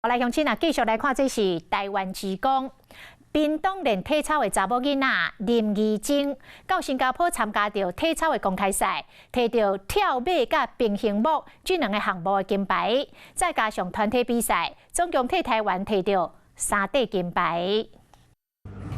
來鄉親啊，繼續來看，這是台灣之光，屏東練體操的查某囡仔林怡貞，到新加坡參加著體操的公開賽，提著跳馬佮平衡木這兩个項目的金牌，再加上團體比賽，總共替台灣提著三塊金牌。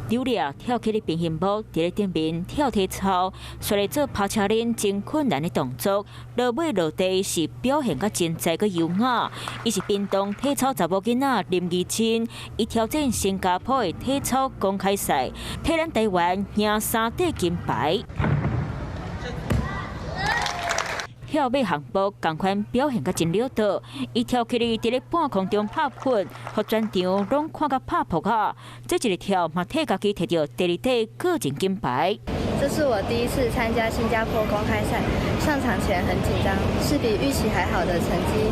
丟了跳起的平衡木，佇咧頂面跳體操，煞來做拋車輪真困難的動作，落尾落地是表現較精彩閣優雅。伊是屏東體操查某囡仔林怡貞，伊挑戰新加坡的體操公開賽，替咱台灣贏三塊金牌。跳馬項目仝款表現較真了得，伊跳起來佇咧半空中拍噴，予全場攏看甲拍噗仔。這一个跳嘛，替家己提著第二塊個人金牌。這是我第一次參加新加坡公開賽，上場前很緊張，是比預期還好的成績。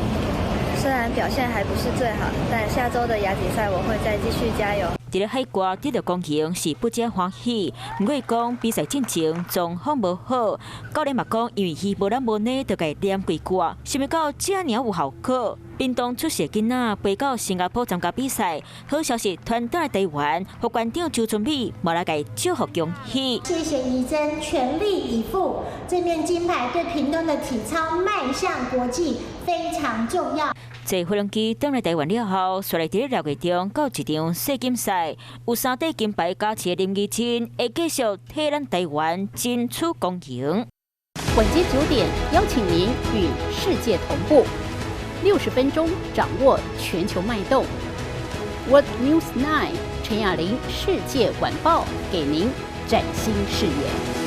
雖然表現還不是最好，但下週的亞錦賽我會再繼續加油。佇咧海外得著光榮是不只歡喜，毋過講比賽進前狀況無好，教練嘛講因為伊無咱無呢，就共伊念幾句，想欲到遮爾有效果。屏東出世囡仔飛到新加坡參加比賽，好消息傳轉來台灣，予館長周春美嘛來共祝福恭喜。謝謝怡貞全力以赴，這面金牌對屏東的體操邁向國際非常重要。坐飛機轉來台灣了後，煞來佇咧6月中閣一場世錦賽，有三塊金牌加持的林怡貞，會繼續替咱台灣爭取光榮。晚間9點，邀請您與世界同步，60分鐘掌握全球脈動。World News 9 陳雅玲世界晚報，給您嶄新視野。